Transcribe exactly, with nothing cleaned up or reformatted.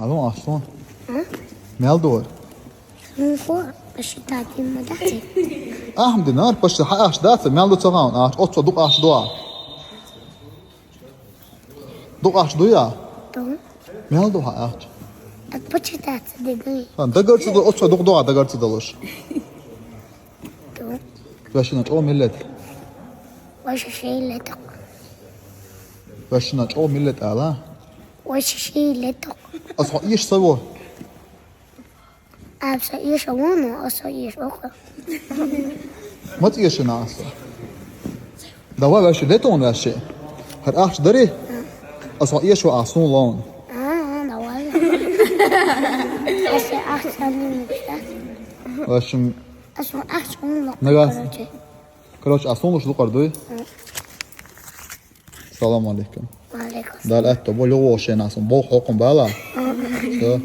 Алло, Аслан. А? Мел дур? Ну, хо, посчитать им надо. Ахмди, нар, почти хьа ахча дац, мел ду ца гӀан, ахча, оццо дукха ахча ду. Дукха ахча ду я? Ду. Мел ду хьа ахча? Так почитать дигай. Хан, дагарца ду, оццо дукха ду, дагарца далуш. Ду. Вешина чӀо миллет. Вешина ший леток. Вешина чӀо миллет ала. Вешина ший леток. Ас хо иш саво. Абса иш вон, ас хо иш ок. Мат ишина аса. Давай веши летон веши. Хар ахч дари. Ас хо иш ва асун лон. А, давай. Ас ахч сани. Вешин Ас ахч ун лок. Нагас. Короче. Короче, асун луш лукъар дуй. Салам алейкум. Ва алейкум. Дал атто, бо лугу шен асун, бо хокум бала. Всё.